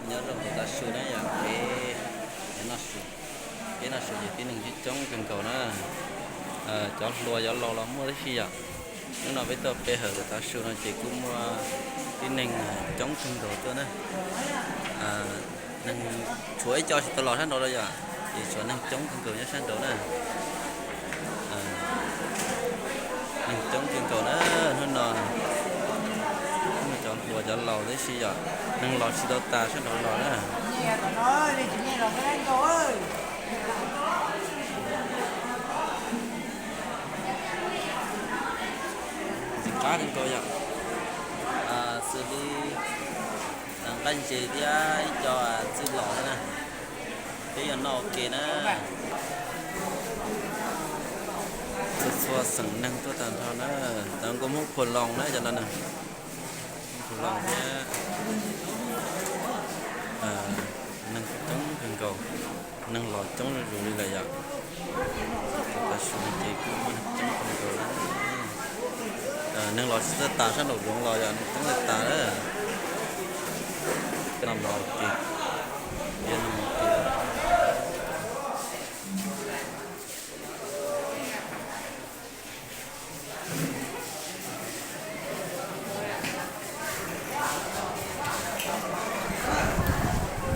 Nyob rau hauv tav su na yom, peb, peb noj su ces tib neeg coob coob kawg nkaus na. Cov hluas cov laus los muaj tib si yom. Hnub no peb tuaj pe hawm tav su no ces kuj muaj tib neeg coob kawg nkaus tuaj na. Neeg tshuav ib co tsis tau los sab nraud los yom, ces tshuav neeg coob kawg nkaus nyob sab nraud na. Neeg coob kawg nkaus na hnub no. Cov hluas cov laus tib si yom, neeg los tsis tau tas sab nraud los na. Ntxim qab kawg nkaus yom. Xws li nqaij ntses thiab ib co txwj los na, peb yuav noj ua ke na. Txhua txhua xeem neeg tuaj tag nrho na, cov nkauj Hmoob Phuv Loos na cov no na. Hmoob Phuv Loos thiab, neeg coob kawg nkaus, neeg los coob zuj zus li lawm yom. Tav su no ces kuj muaj neeg coob kawg nkaus na. Neeg los tsis txawj tas sab nraum zoov los yom, neeg coob txawj tas lawm. Noj mov ua ke, noj mov ua ke.